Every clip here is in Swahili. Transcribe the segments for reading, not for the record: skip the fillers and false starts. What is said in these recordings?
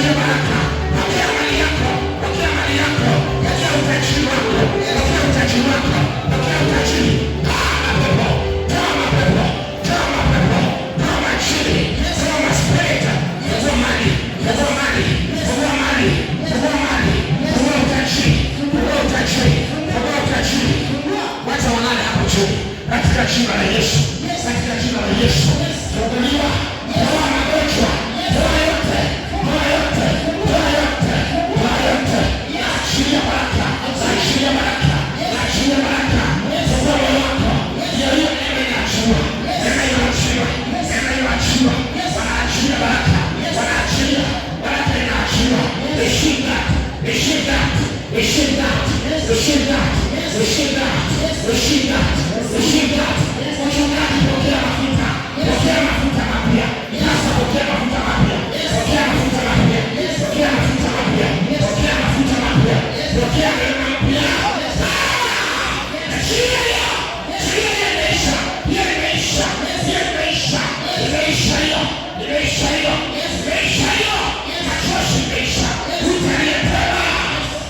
Naachilia baraka. Pokea mali yako. Pokea mali yako. Pokea utajiri wako. Pokea utajiri wako. Pokea utajiri. Toa mapepo. Toa mapepo. Toa mapepo. Toa majini. Toa maspirit. Fungua mali. Fungua mali. Fungua mali. Fungua mali. Fungua utajiri. Fungua utajiri. Fungua utajiri. Wacha walale hapo chini. Katika jina la Yesu. Katika jina la Yesu. Funguliwa. Toa magonjwa. Toa yote. Toa yote. Toa yote. Toa yote. Achilia baraka. Achilia baraka. Achilia baraka. Fungua moyo wako. Hiyo hiyo neema inaachiwa. Neema inaachiwa. Neema inaachiwa. Wanaachilia baraka. Wanaachilia. Baraka inaachiwa. Receive that. Receive that. Receive that. Receive that. Receive that. Receive that. Receive that. Mchungaji, pokea mafuta. Pokea mafuta mapya. Sasa pokea mafuta mapya. Pokea mafuta mapya. Pokea mafuta mapya. Pokea mafuta mapya. Pokea neema mpya. Achilia hiyo. Achilia hiyo imeisha. Hiyo imeisha. Hiyo imeisha. Imeisha hiyo. Imeisha hiyo. Imeisha hiyo. Machozi imeisha. Utalia tena.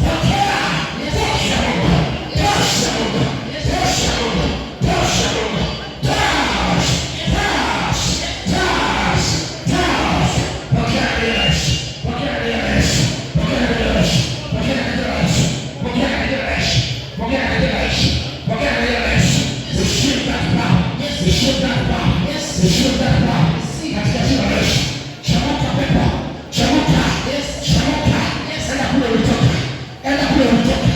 Pokea. Tosha Mungu. Tosha Mungu. Tosha Mungu. Tosha Mungu. Tosh. Tosh. Tosh. Tosh. Pokea Yesu. Pokea Yesu. Pokea Yesu. Pokea Yesu. Pokea Yesu. Pokea Yesu. Pokea Yesu. Receive that power. Receive that power. Receive that power. Katika jina la Yesu. Chamuka pepo. Chamuka. Chamuka. Enda kule ulitoka. Enda kule ulitoka.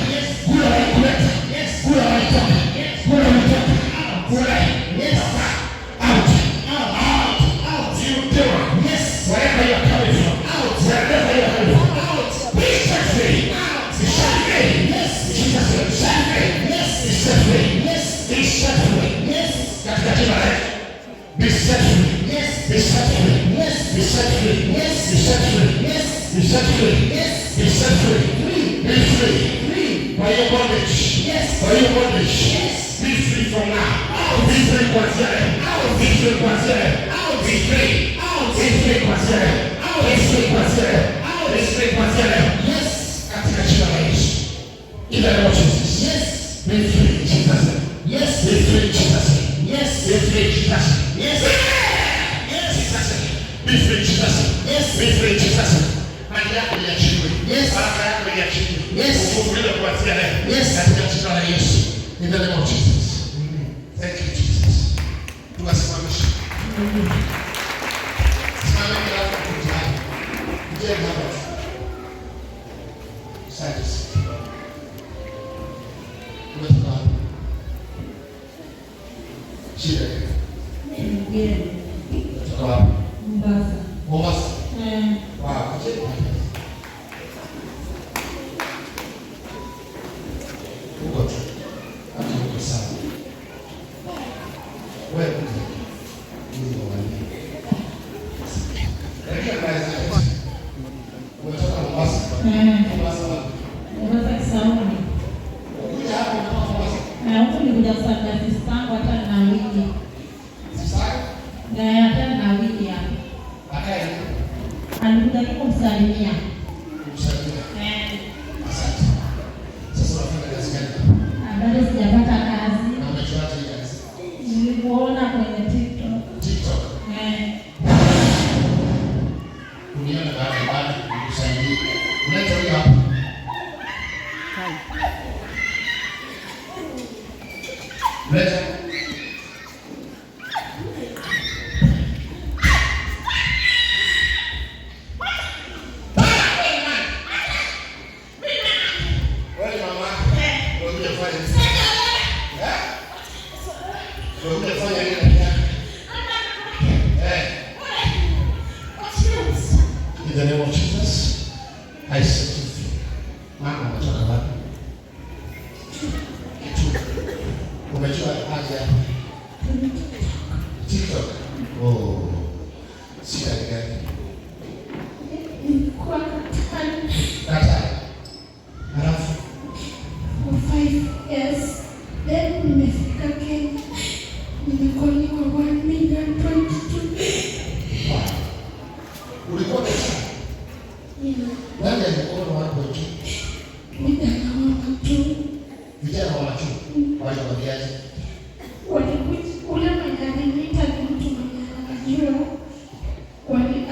Kule walikuleta. Kule walitoka. Kule ulitoka. Kule. Toka. Out. Out. You demon. Wherever you are coming from. Wherever you are coming from. Be set free. Be set free. Jesus name. Set free. Be set free. Be set free. Katika jina la Yesu. Be set free. Be set free. Be set free. Be set free. Be set free. Be set free. Be free. By your bondage. By your bondage. Be free from now. Be free kuanzia leo. Be free kuanzia leo. Be free. Be free kuanzia leo. Be free kuanzia leo. Be free kuanzia leo. Katika jina la Yesu. In the name of Jesus. Be free in Jesus' name. Be free in Jesus' name. Be free in Jesus' name. Jesus' name. Be free in Jesus' name. Be free in Jesus' name. Mali yako iachiliwe. Baraka yako iachiliwe. Ufunguliwe kuanzia leo. Katika jina la Yesu. In the name of Jesus. Thank you, Jesus. Tuwasimamishe. Simameni alafu kuja hapa. Kujeni hapa tu. Asante sana. Umetoka wapi? Shida ni Mgeni. Umetoka wapi? Mombasa. Mombasa. Eh, Wow, kujeni hapa. Huko tu. Hapo uko sawa. Wewe kuja. Mungu awabariki. Recognize it. Umetoka Mombasa. Eh, Mombasa wapi? Mombasa Kisauni. Ukuja hapa umetoka Mombasa. Eh, huku nilikuja kusalimia sister yangu hata na wiki. Sister yako? Na hata na wiki hapa. Akae nini? Alikuja tu kumsalimia. Kumsalimia. Eh, Asante. Sasa unafanya kazi gani? Bado sijapata kazi. Na umejuaje hii kazi? Nilikuona kwenye TikTok. TikTok. Eh, Unione baada ya ibada nikusaidie. Ulete huyo hapa. Leta. Wewe ni mama. Ndio kufanya nini? Eh? Ndio kufanya nini na yake? Eh. In the name of Jesus, I set you free. Mama, umetoka wapi? Kitui. Umejua aje hapa? TikTok. Oh. Shida ni gani? Nilikuwa Katani Katani. Halafu for 5 years. Then nimefika Kenya. Nimekoniwa 1 million 22. Wow. Ulikuwa Katani? Mimi. Nani alikuona 1.2? Vijana wa Matuu. Vijana wa Matuu. Walikwambiaje? Walikuja, ule mwenye aliniita ni mtu mwenye anajua.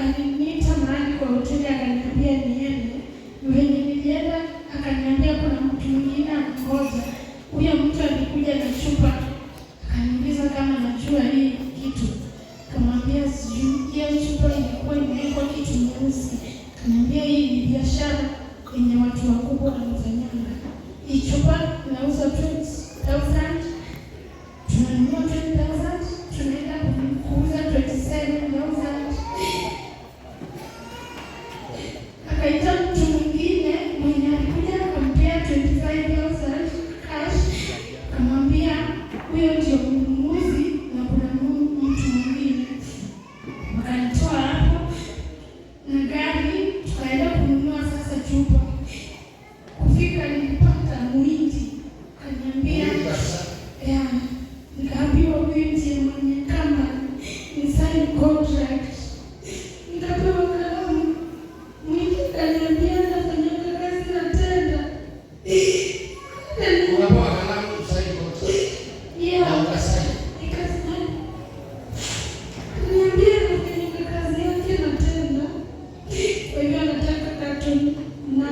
Aliniita mahali kwa hoteli akaniambia niende. Venye nilienda akaniambia kuna mtu mwingine anangoja. Huyo mtu alikuja na chupa, akaniuliza kama najua hii kitu. Kamwambia sijui. Hiyo chupa ilikuwa imewekwa kitu nyeusi. Kaniambia hii ni biashara yenye watu wakubwa wanafanyanga. Hii chupa inauza 20,000, tunanunua 20,000, tunaenda kuuza 27,000. Akaita mtu mwingine mwenye alikuja akampea 25,000 cash, akamwambia huyo ndio mnunuzi na kuna mtu mwingine. Wakanitoa hapo na gari tukaenda kununua sasa chupa. Kufika nilipata muhindi, akaniambia, yeah, nikaambiwa huyu ndiye mwenye company, ni sign contract. Nikapewa kalamu. Mwindi akaniambia nafanyanga kazi na tenda. Unapewa kalamu usaini contract. Yeah. Na ukasaini. Nikasign. Akaniambia nafanyanga kazi yake na tenda. Kwa hivyo anataka carton 8. Na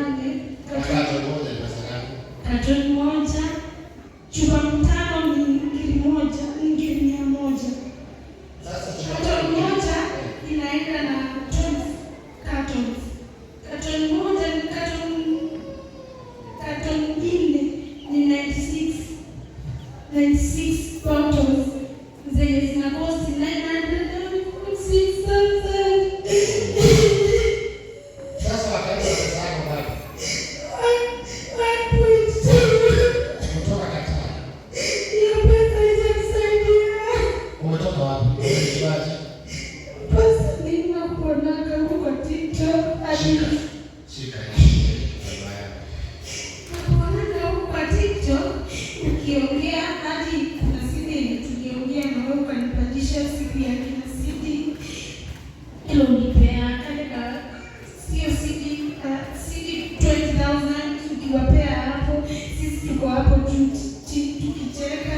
carton moja ni pesa ngapi? Carton moja, chupa 5 ni ngiri 1, ni ngiri 100. Sasa chupa Carton moja inaenda na 12 cartons. Carton moja ni carton 4 ni 96 bottles zenye zina cost 906,000. Sasa wakaenda pesa yako ngapi? 1.2. Kutoka Qatar. Hiyo pesa itanisaidia. Umetoka wapi? Umejuaje? Pesa ninakuonanga huko kwa TikTok hadi Shika. Shika hii baba yako. nakuonanga huko kwa TikTok ukiongea, hadi kuna siku yenye tuliongea na wewe ukanipandisha siku ya kina CD ilo unipea kale ka sio CD, CD 20,000 ukiwapea hapo, sisi tuko hapo juu tukicheka.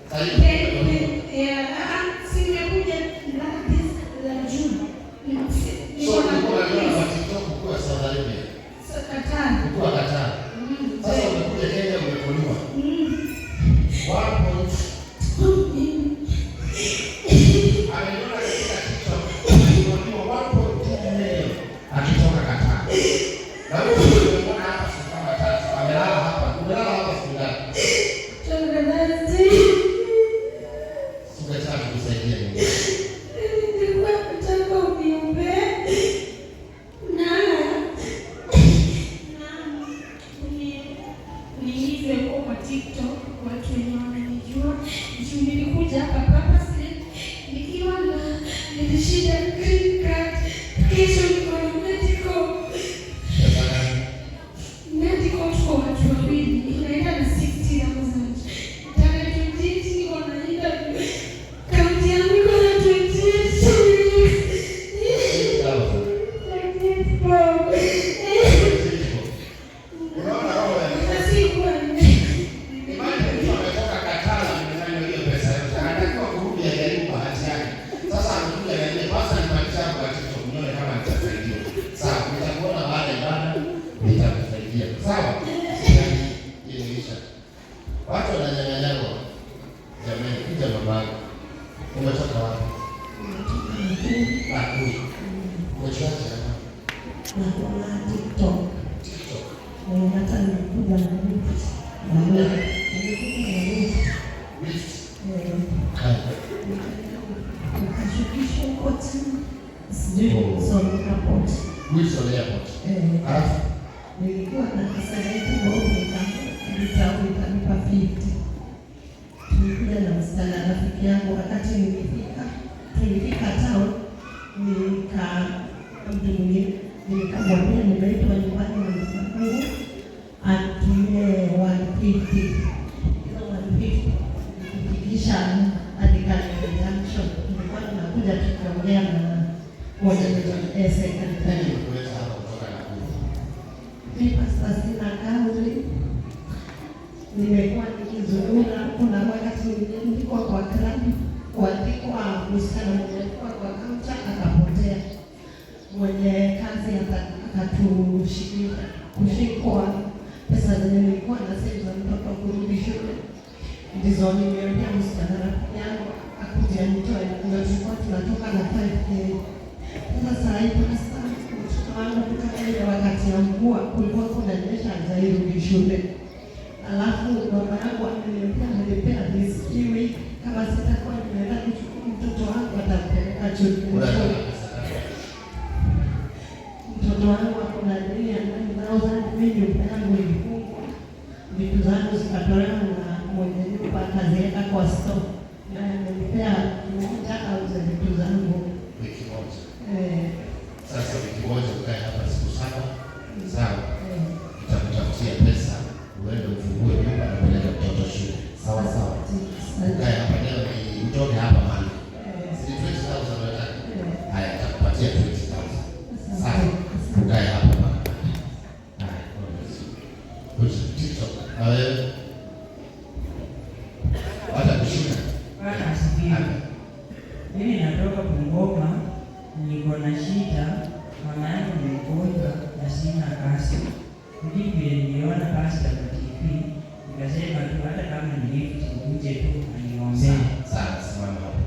Sasa Yeah, si nimekuja la June. So ulikuwa unaliona kwa TikTok ukiwa Saudi Arabia. Qatar. Ukiwa Qatar. Sasa umekuja Kenya umekoliwa. 1 point. Ameniona katika TikTok akikoliwa 1.2 million akitoka Qatar. Na huyu umemwona hapa siku kama 3 amelala hapa. Umelala hapa siku ngapi? Toka Thursday. Siku ya tatu kusaidia nini? Nilikuwa nataka uniombee na niize huko kwa TikTok watu wenye wananijua juu nilikuja hapa purposely nikiwa na nilishinda green card, kesho niko na medical. Pesa ngapi? Medical tuko watu wawili, inaenda na 60,000. Tarehe 28 niko na interview, kaunti yangu iko na 28 shillings. 8,000. Bob. Unaona roho ya Na sikuwa Imagine mtu ametoka Qatar amenyang'anywa hiyo pesa yote. Anatakiwa kurudi ajaribu bahati yake. Sasa amekuja ananiambia, "Pastor, nipandishe hapo kwa TikTok nione kama nitasaidiwa." Sawa, nitakuona baada ya ibada, nitakusaidia. Sawa? Yaani, imeisha. Watu wananyang'anywa. Jamani, kuja mamangu. Umetoka wapi? Nakuru. Umejuaje hapa? Nakuona TikTok. TikTok. Hata nilikuja na lift. Nilikuja na lift. Lift. Haya. Nikashukishwa huko chini. Sijui Wilson Airport. Wilson Airport. Eh, Alafu nilikuwa na 70 bob, nikalipa 50. Tulikuja na msichana rafiki yangu, wakati nilifika, tulifika town, mtu mwingine nikamwambia nimeitwa nyumbani na mama atumie 150. Hizo 150 kufikisha hadi Karen Junction. Tulikuwa tunakuja tukiongea na mmoja, secretary. Nini? Pastor, sina kazi, nimekuwa nikizurura. Kuna wakati nilikuwa kwa club, kuandikwa msichana mwenye alikuwa kwa counter akapotea, mwenye kazi akatushikilia kushikwa pesa zenye nilikuwa na save za mtoto kurudi shule, ndizo nimeambia msichana rafiki yangu akuje anitoe, ndio tulikuwa tunatoka na 5K. Sasa saa hii, Pastor, mtoto wangu kutoka ile wakati ya mvua kulikuwa kunanyesha, hajairudi shule. Alafu baba yangu ameniambia amenipea this week, kama sitakuwa nimeenda kuchukua mtoto wangu atampeleka chuo. Unataka pesa ngapi? Mtoto wangu ako na deni ya 9,000. Mimi nyumba yangu ilifungwa, vitu zangu zikatolewa na mwenye nyumba akaziweka kwa store, na amenipea moja auze vitu zangu. Wiki moja. Eh. Sasa wiki moja ukae hapa siku 7, sawa? Eh. Tutakutafutia pesa uende ufungue nyumba na upeleke mtoto shule. Sawa sawa. Ukae hapa leo ni utoke hapa mali. Si ni 20,000 unataka? Haya, nitakupatia 20,000. Sawa. Ukae hapa mpaka Monday. Haya, God bless you. Kuja TikTok. Na wewe? Hata kushinda. Bwana asifiwe. Mimi natoka Bungoma, niko na shida, mama yangu ni mgonjwa na sina kazi. Ndivyo niliona pastor kwa TV, nikasema tu hata kama ni lift nikuje tu aniombee. Sawa, simama hapo.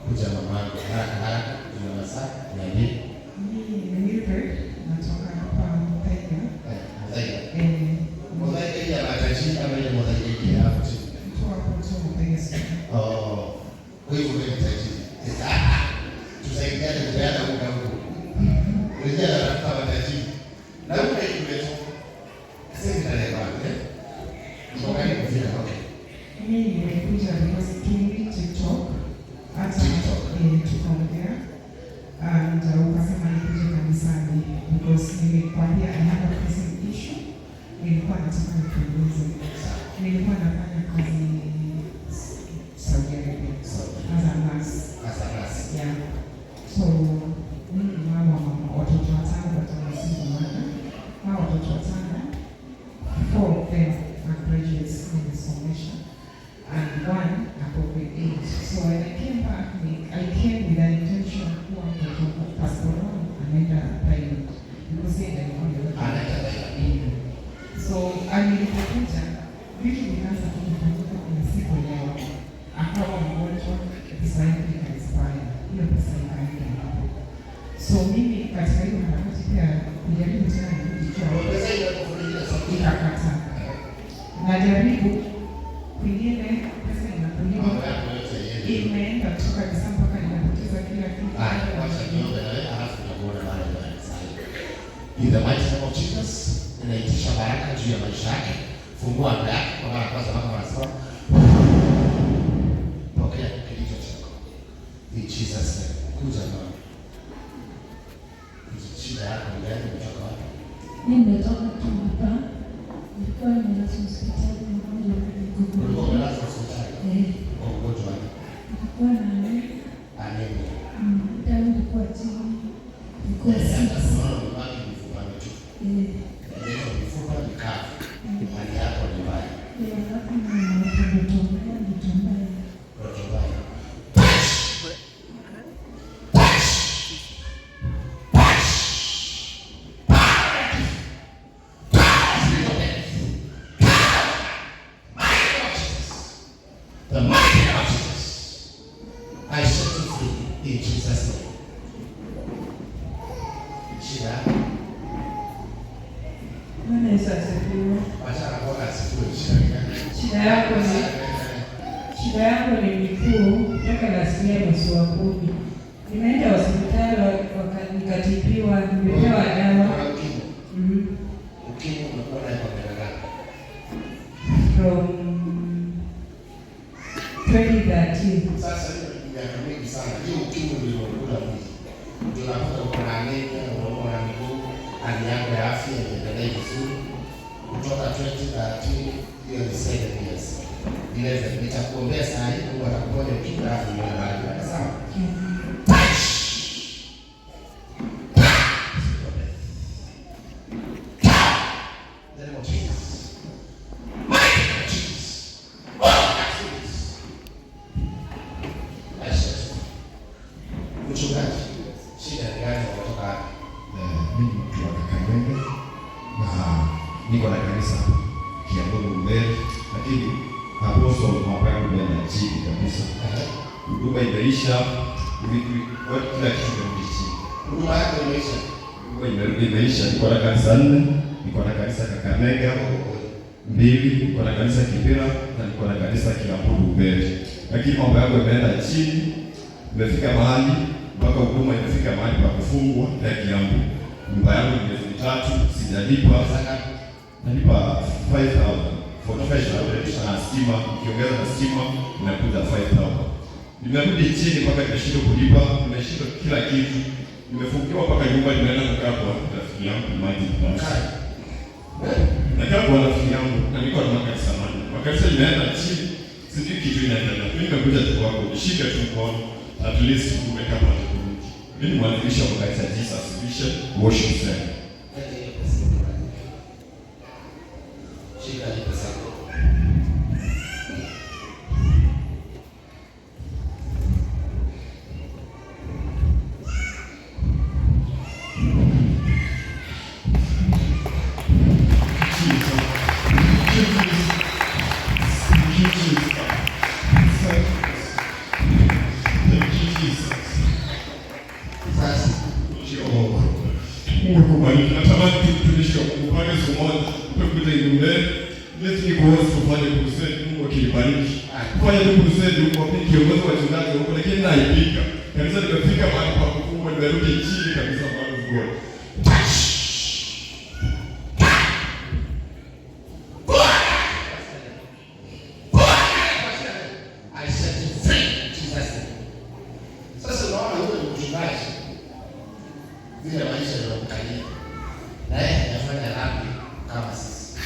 Kuja mamangu haraka haraka, tuna masaa, niambie. Mimi ni Wilbert, natoka hapa Muthaiga. Eh, Muthaiga. Eh. Muthaiga ile ya matajiri ama ile Muthaiga ile ya hapo chini? Mtu hapo tu Muthaiga City. Oh, kwa hivyo wewe ni tajiri. Tusaidiane kupeana unga huko. Unajua anatafuta matajiri. Na unga imetoka. Sasa nitaelewa, eh? Tuko karibu kufika, okay. Mimi nimekuja because tumemeet TikTok. Hata TikTok. Eh, tukaongea and ukasema nikuje kanisani because nilikwambia I have a pressing issue. Nilikuwa nataka nikuulize. Nilikuwa nafanya kazi Saudi Arabia as a nurse. Sasa basi. Yeah. So mimi ni mama wa mama watoto watano, but I'm a single mother. Hawa watoto watano, four of them are graduates, nimesomesha, and one ako grade 8. So when I came back, I came with an intention kuwa mtoto pastor wangu anaenda Thailand because yeye ndiye alikuwa ameweka. Anaenda Thailand. So nilipokuja vitu vikaanza tu kufanyika na sikuelewa. Akawa mgonjwa, pesa yake ika-expire, hiyo pesa ikaenda hapo. So mimi katika hiyo harakati pia kujaribu tena nirudi chuo Pesa ile inakufungia sasa. ikakataa. Najaribu kwingine, pesa inakuliwa, Mambo yako yote yeye. imeenda tu kabisa mpaka ninapoteza kila kitu. Haya, wacha niombe na wewe alafu tutakuona baada ya saa. In the mighty name of Jesus, ninaitisha baraka juu ya maisha yake. Fungua anga yake kwa mara ya kwanza, mama wanasema pokea kilicho chako. In Jesus' name. Kuja mama. Kuja, shida yako ni gani? Umetoka wapi? Mimi nimetoka tu hapa, nilikuwa nimelazwa hospitali mgonjwa Ulikuwa mguu. umelazwa hospitali Eh, kwa ugonjwa wa nilikuwa na anemia. Damu ilikuwa chini, ilikuwa Eh, hata 6. tunaona umebaki mifupa mitupu. Eh, Inaitwa mifupa mikavu. Hali yako ni mbaya. eh, alafu ninaota ndoto mbaya, ndoto mbaya. Ndoto mbaya. Touch! Touch! Touch! Power! Power spirit of death. Power! Mighty name of Jesus. The mighty name of Jesus. I set you free in Jesus' name. Shida yako? Bwana Yesu asifiwe. Wacha Bwana asifiwe. Shida ni gani? Shida yangu ni miguu toka last year mwezi wa 10. Nimeenda hospitali nikatibiwa, nimepewa dawa. Kuna ukimwi. Mhm. Ukimwi umekuwa naye kwa miaka ngapi? From 2013. Sasa hiyo ni miaka mingi sana. Hiyo ukimwi ndio unakula mwili. Ndio unakuta uko na anemia, unaumwa na miguu, hali yako ya afya inaendelea vizuri. Kutoka 2013 hiyo ni 7 years. 11. Nitakuombea saa hii Mungu atakuponya ukimwi alafu nione mahali unaenda, sawa? Touch! Touch! Niko na kanisa Kiambu mbele, lakini apostle, mambo yangu imeenda chini kabisa. Huduma imeisha, kila kitu kimerudi chini. Huduma yako imeisha. Huduma imerudi imeisha. Niko na kanisa nne, niko na kanisa Kakamega mbili, niko na kanisa Kibera na niko na kanisa Kiambu mbele, lakini mambo yangu imeenda chini, imefika mahali mpaka huduma imefika mahali pa kufungwa ya Kiambu. Nyumba yangu ni miezi 3 sijalipa. Nalipa 5000, 4500 na stima, ukiongeza na stima inakuja 5000. Nimerudi chini mpaka nimeshindwa kulipa, nimeshindwa kila kitu. Nimefungiwa mpaka nyumba, nimeenda kukaa kwa rafiki yangu, imagine basi. Nakaa kwa rafiki yangu na niko na makanisa manne. Makanisa imeenda chini, sijui kitu inaendelea. Mimi nimekuja tu kwako, nishike tu mkono, at least umeweka pate kurudi. Mimi ni mwanzilishi wa kanisa Jesus Mission Worship Center. Leta hiyo pesa. Shika hiyo pesa. Jesus. Jesus. Thank you, Jesus. Thank you, Jesus. Sasa Mungu akubariki. Natamani tu mtumishi wa Mungu pale siku moja utakuja Irumbeni. Let me go tufanye crusade, Mungu akinibariki. Fanya tu crusade huko, mimi kiongozi wa wachungaji huko, lakini naibika. Kanisa limefika mahali pa kufungwa, nimerudi chini kabisa, man of God. Touch. I set you free in Jesus' name. Sasa unaona huyo ni mchungaji vile maisha yanamkalia, na yeye hajafanya dhambi kama sisi.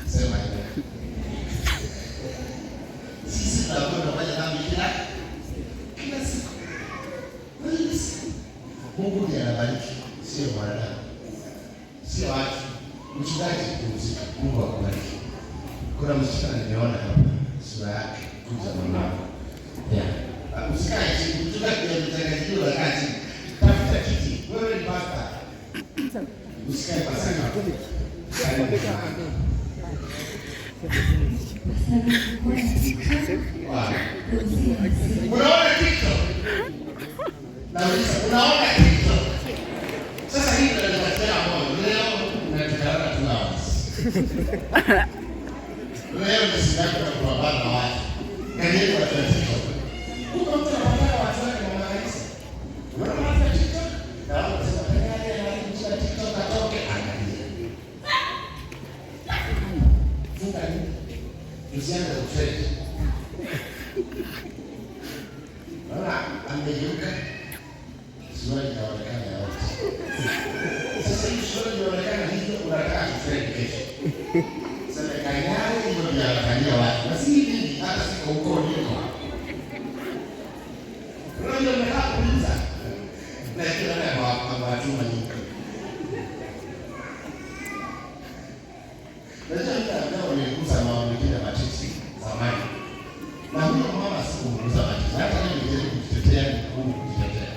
Sema hivyo. Sisi tunakuwa tunafanya dhambi kila siku. Kila siku. Mungu ndiye anabariki, sio mwanadamu, sio watu. Mchungaji, pumzika, Mungu akubariki. Kuna msichana nimeona hapa, sura yake kuja mama. Yeah. Usikae chini, mchungaji amechanganyikiwa, kaa chini. Tafuta kiti. Wewe ni pastor. Usikae pastor. Karibu sana. Wow. Unaona TikTok? Nauliza, unaona TikTok? Sasa hii ndio inanipatia moyo. Leo natukana 2 hours. Leo ni siku yako ya kupambana na watu. Na yeye kwa TikTok. Huko mtu anapambana na watu wake wa makanisa. Unaona watu wa TikTok? Na wao wanasema tayari anaharibu wa TikTok atoke, angalia. Funga nini? Tusianze kufeli. Naona amegeuka. Suruali inaonekana yote. Sasa hii suruali inaonekana hivyo, unataka kufeli kesho. Sasa Kanyari hivyo ndio anafanyia watu. Na si mimi, hata siko huko niko. Unajua mmekaa kuuliza. Na kila naye amewatuma nyingi. Najua mtu ambaye niligusa mama mwingine matiti zamani. Na huyo mama sikumgusa matiti. Hata mimi nilijaribu kujitetea, ni ngumu kujitetea.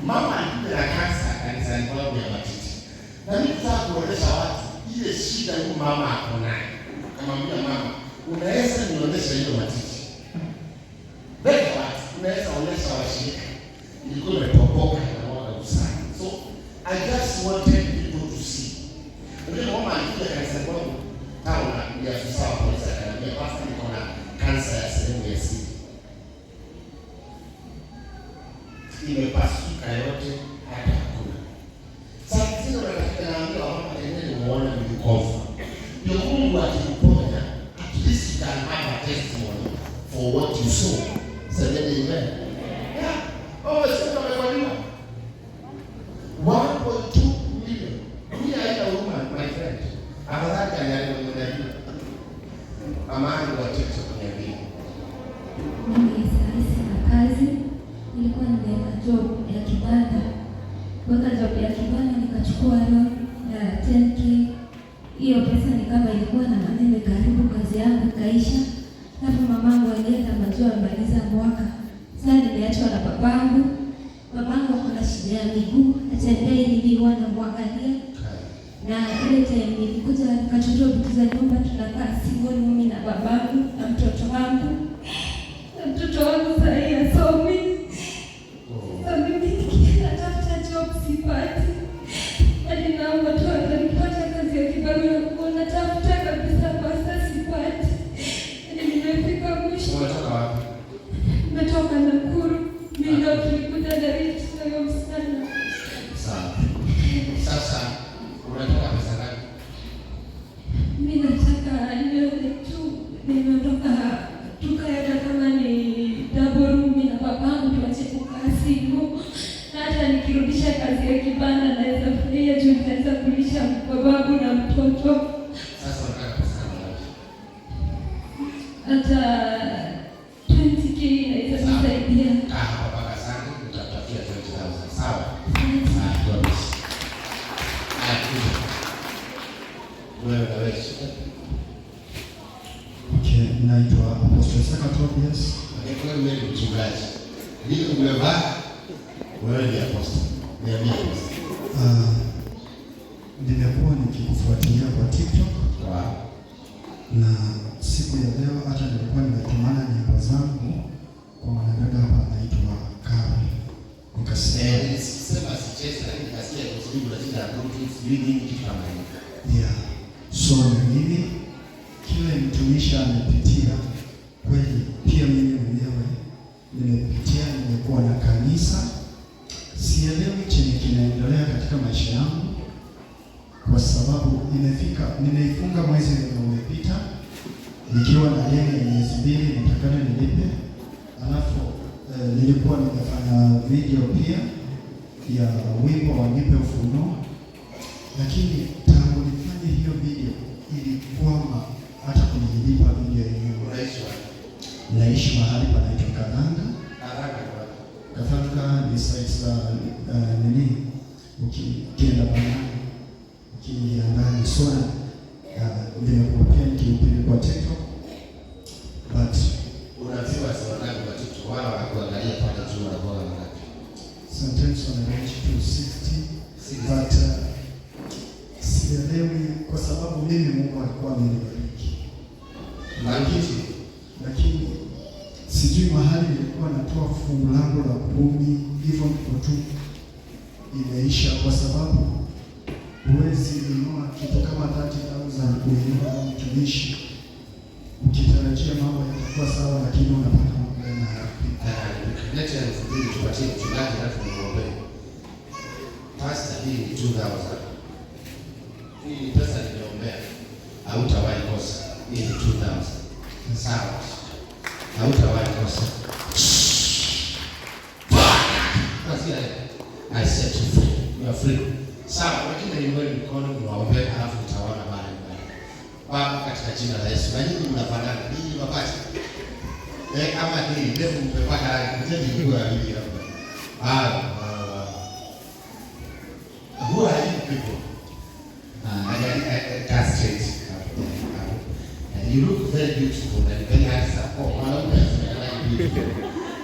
Mama alikuja na kansa kanisani kwangu ya matiti. Na mimi nataka kuonyesha watu ile shida huyu mama ako nayo. Kamwambia mama, unaweza nionyesha hiyo matiti? Mbele ya watu, unaweza onyesha washirika. Ilikuwa imetoboka na mwaga usaha. So I just wanted people to see. Unajua mama alikuja kanisa kwangu town ya afisa wa polisi akaniambia, "Pastor, niko na kansa ya sehemu ya siri. Imepasuka yote hata hakuna." Sasa zingine unatafuta, naambia wamama, endeni muone mlikofa. Ndio Mungu akikuponya, at least you can have a testimony for what you saw. Semeni amen. Yeah. Oh, sasa wamevaliwa 1.2 million. Dunia haina huruma, my friend. Afadhali Kanyari mwenye unajua. Mama yangu wa TikTok niambie. Mimi sasa sina kazi, nilikuwa nimeweka job ya kibanda. Kuweka job ya kibanda nikachukua loan ya 10K. Hiyo pesa ni kama ilikuwa na maneno, ikaharibu kazi yangu ikaisha. Alafu mamangu alienda majuu, amaliza mwaka. Sasa nimeachwa na babangu. Babangu ako na shida ya miguu, atembei, mimi huwa namwangalia. Na ile time nilikuja nikachukua watoto vitu za nyumba, tunakaa single, mimi na babangu na mtoto wangu, na mtoto wangu sahii hasomi. Sasa mimi nikienda tafuta job sipati, hadi naomba tu hata nikipata kazi ya kibarua kuona tafuta kabisa, pasa sipati, hadi nimefika mwisho. Umetoka wapi? Nimetoka Nakuru, mimi ndio tulikuja na lift na huyo msichana. Sawa. Sasa unataka pesa ngapi? Mi nataka nione tu nimeondoka tukae hata kama ni double room na babangu, tuache kukaa single. Na hata nikirudisha kazi ya kibanda naweza furahia juu nitaweza kulisha babangu na mtoto. Sasa unataka pesa ngapi? Hata 20K inaweza nisaidia. Kaa hapa mpaka Sunday, nitakutafutia 20,000. Sawa? Ah, God bless. Haya, kuja. Wewe na wewe shika. Okay, naitwa Apostle Saka Tobias. Okay, wewe ni mchungaji. Vile umevaa wewe ni apostle. Niambie apostle. Nimekuwa nikikufuatilia kwa TikTok na siku ya leo hata nilikuwa nimetumana nyimbo zangu kwa mwanadada hapa anaitwa Karo. Nikasema Eh, nilisema sicheze lakini nikasikia sijui kuna jina la Bluetooth, sijui nini kitu kama hiyo. Yeah. So ni mimi kile mtumishi amepitia kweli, pia mimi mwenyewe nimepitia, nimekuwa na kanisa, sielewi chenye kinaendelea katika maisha yangu, kwa sababu nimefika, nimeifunga mwezi wenye umepita nikiwa na deni ya miezi 2 nitakana nilipe, alafu nilikuwa nimefanya video pia ya wimbo wa Nipe Ufunuo, lakini tangu nifanye hiyo video ilikwama hata kunilipa video yenyewe. Unaishi wapi? Naishi mahali panaitwa Kathanga. Kathanga ni wapi? Kathanga ni site za nini, ukienda banani, ukiingia ndani. So nimekuwa pia nikihubiri kwa TikTok but Una viewers wangapi kwa TikTok? Wala wanakuangalia pale juu wanakuwa wangapi? Sometimes wana range to 60, but sielewi kwa sababu mimi Mungu alikuwa amenibariki, lakini sijui mahali nilikuwa natoa fungu langu la 10, hivyo ndivyo tu imeisha, kwa sababu huwezi inua kitu kama 30,000 kuinua kama mtumishi ukitarajia mambo yatakuwa sawa, lakini unapata mambo yanaharibika. Leta 2,000 tupatie mchungaji alafu muombe. Pastor, hii ni 2000. Hii ni pesa nimeombea. Hautawahi kosa. Hii ni 2000. Sawa. Hautawahi kosa. Kwanzia leo, I set you free. You are free. Sawa, lakini inueni mkono niwaombe alafu nitawaona baada ya ibada. Baba, katika jina la Yesu. Na nyinyi mnafanana, ninyi mapacha. Eh, ama ni ndevu mmepaka rangi. Mzee ni kwa hili hapa. Ah, who are you people? That's straight. You look very beautiful and very handsome. Oh, mwanaume anaonekana beautiful.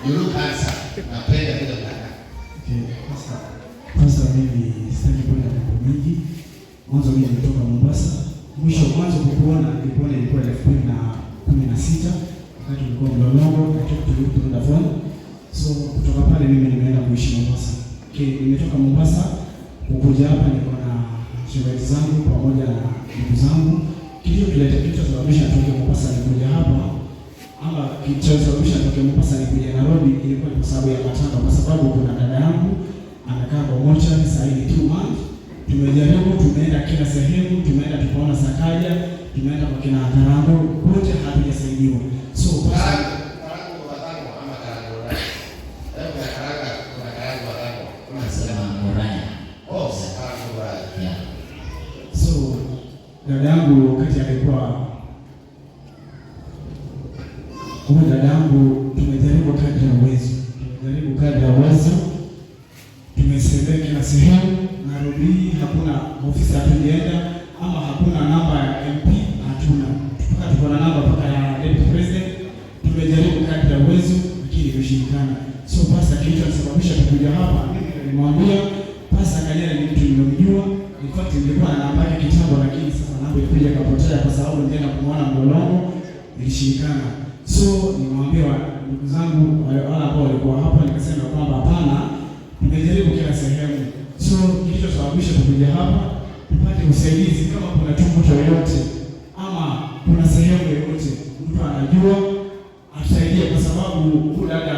You look handsome. Napenda vile unakaa. Okay, sasa kwanza mimi sitaki kwenda mambo mingi. Mwanzo mimi nimetoka Mombasa. Mwisho mwanzo kukuona nilikuona ilikuwa 2016 wakati ulikuwa Mlolongo, I talked to you through the phone. So kutoka pale mimi nimeenda kuishi Mombasa. Okay, nimetoka Mombasa kukuja hapa niko na shemeji zangu pamoja na ndugu zangu. Kilichotuleta, kilichosababisha nitoke Mombasa nikuja hapa ama kilichosababisha nitoke Mombasa nikuja Nairobi ilikuwa ni kwa sababu ya matanga, kwa sababu kuna dada yangu amekaa kwa mochari sasa hivi 2 months. Tumejaribu, tumeenda kila sehemu, tumeenda tukaona Sakaja, tumeenda kwa kina Karango, kote hatujasaidiwa. So basi Karango, karango wa Thang'wa ama karango wa? Eh, kuna karanga, kuna karango wa Thang'wa. Nasema Muraya. Oh, karango wa. Yeah. So dada yangu wakati alikuwa huyu dada yangu, tumejaribu kadri ya uwezo, tumejaribu kadri ya uwezo, tumesemea kila sehemu Nairobi, hakuna ofisi hatujaenda, ama hakuna namba ya MP hatuna, mpaka tuko na namba mpaka ya deputy president. Tumejaribu kadri ya uwezo, lakini imeshindikana. So pasa kilichosababisha tukuja hapa, mimi ndio nimwambia Pastor Kanyari ni mtu nilimjua. In fact nilikuwa na namba yake kitambo, lakini sasa namba ilikuwa Ilikuja ikapotea kwa sababu nilienda kumwona Mlolongo, ilishindikana. So nimwambia ndugu zangu wale ambao walikuwa hapa, nikasema kwamba hapana, tumejaribu kila sehemu. So kilichosababisha tukuja hapa tupate usaidizi, kama kuna tu mtu yoyote ama kuna sehemu yoyote mtu anajua atusaidie, kwa sababu huyu dada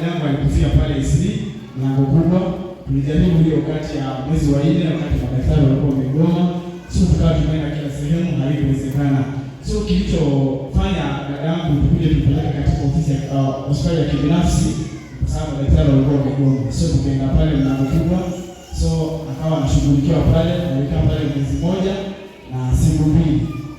yangu alikufia pale Isli mlango kubwa. Tulijaribu hiyo kati ya mwezi wa 4, wakati madaktari walikuwa wamegoma, so tukawa tumeenda kila sehemu, haikuwezekana. So kilichofanya dada yangu tukuje tupeleke katika ofisi ya hospitali ya kibinafsi, kwa sababu madaktari walikuwa wamegoma. So tukaenda pale mlango kubwa, so akawa anashughulikiwa pale, alikaa pale mwezi mmoja na siku 2.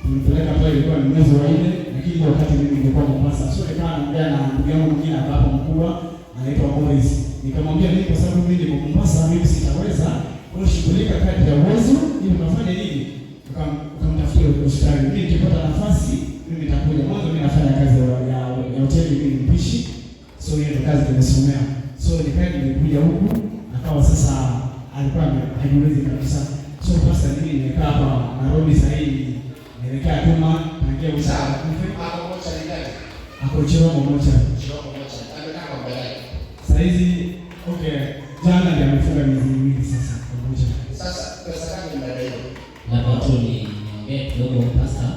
Tulimpeleka pale, ilikuwa ni mwezi wa 4, lakini wakati mimi nilikuwa Mombasa. So nikawa naongea na ndugu yangu mwingine hapa mkubwa anaitwa Morris. Nikamwambia mimi kwa sababu mimi niko Mombasa, mimi sitaweza, wewe shughulika kadri ya uwezo ili ukafanye nini? Ukamtafutia hospitali. Mimi nikipata nafasi mimi nitakuja. Mwanzo mimi nafanya kazi ya hoteli, mimi ni mpishi. So hiyo ndio kazi nimesomea. So nikaja nilikuja huku, akawa sasa alikuwa hajiwezi kabisa. So pastor, mimi nimekaa hapa Nairobi sasa hivi nimekaa tuma tangia Sawa. kufe. Ako mochari gani? Ako Chiromo mochari. Chiromo mochari. Amekaa kwa muda gani? Sasa hizi okay, jana ndiye amefunga miezi 2 sasa kwa mochari. Sasa pesa gani mnadaiwa? Labda tu niongee kidogo pastor.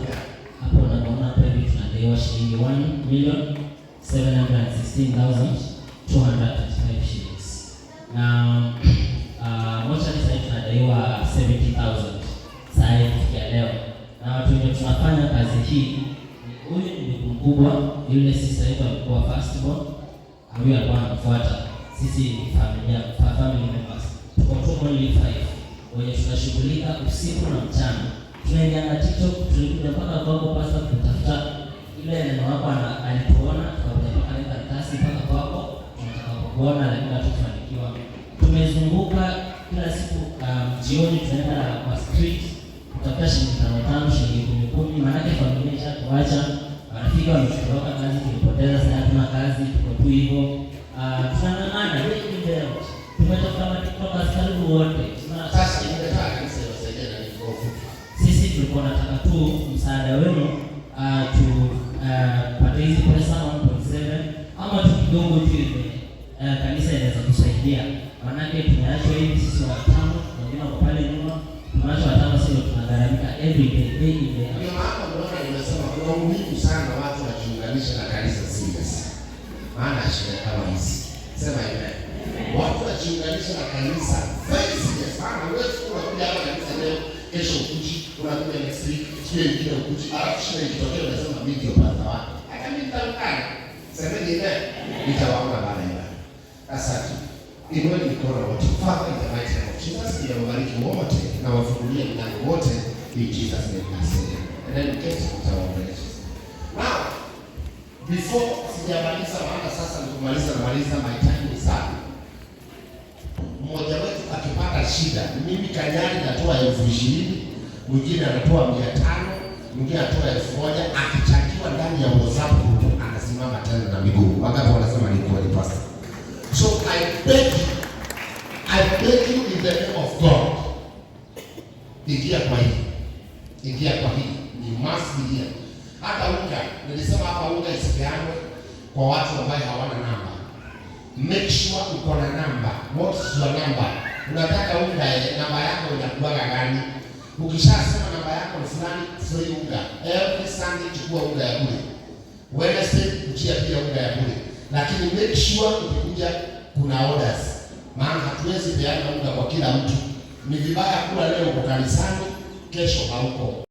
Hapo unaona hapa hivi tunadaiwa shilingi 1,716,235 shillings. Na mochari sasa hivi tunadaiwa 70,000 saa hii kufikia leo. Na watu wenye tunafanya kazi hii, huyu ni ndugu mkubwa, yule sister yetu alikuwa first born, huyu alikuwa anamfuata. Sisi ni familia, family members. Tuko tu only 5 wenye tunashughulika usiku na mchana. Tunaingia na TikTok, tulikuja mpaka kwako pastor kutafuta ile neno wako, alituona, tukakuja mpaka na karatasi mpaka kwako, tunataka kukuona lakini hatukufanikiwa. Tumezunguka kila siku, jioni tunaenda kwa street kutafuta shilingi 5 5, shilingi 10 10, maanake familia ishatuacha, marafiki wametutoroka, kazi tulipoteza, sasa hatuna kazi, tuko tu hivyo. Tunang'ang'ana day in day out. Tumetafuta ma-TikTokers karibu wote. Sasa ningetaka kanisa iwasaidie na nini kwa ufupi? Sisi tulikuwa tunataka tu msaada wenu, tupate hizi pesa 1.7 ama tu kidogo tu yenye kanisa inaweza kusaidia. Maanake tumeachwa hivi sisi watano, wengine wako pale nyuma, tumeachwa watano, sisi ndio tunagharamika every day, day in day out. Ndio maana unaona nimesema kuna umuhimu sana watu wajiunganishe na kanisa serious. Maana shida kama hizi. Sema amen. Watu wajiunganishe na kanisa very serious. Maana huwezi kuwa unakuja hapa kanisa leo, kesho ukuji, unakuja next week, siku nyingine ukuji, alafu shida ikitokea unasema mimi ndio pastor wako. Hata mimi nitaungana. Semeni amen. Nitawaona baada ya ibada. Asante. Inueni mikono wote. Father, in the mighty name of Jesus, ninawabariki wote na wafungulie mlango wote in Jesus name I say. And then keti, nitawaongelesha. Now, before sijamaliza, maana sasa nikumaliza namaliza, my time is up. Mmoja wetu akipata shida, mimi Kanyari natoa 20,000, mwingine anatoa 500, mwingine anatoa 1,000, akichangiwa ndani ya WhatsApp group anasimama tena na miguu. Wangapi wanasema ni kweli pastor? So I beg you in the name of God. Ingia kwa hii. Ingia kwa hii. You must be here. Hata unga, nilisema hapa unga isipeanwe kwa watu ambao hawana namba. Make sure uko na namba. What's your number? Unataka unga, namba yako inakuwa gani? Ukishasema namba yako ni fulani, free unga. Every Sunday chukua unga ya bure. Wednesday kujia pia unga ya bure. Lakini make sure ukikuja kuna orders. Maana hatuwezi peana unga kwa kila mtu. Ni vibaya kuwa leo uko kanisani, kesho hauko.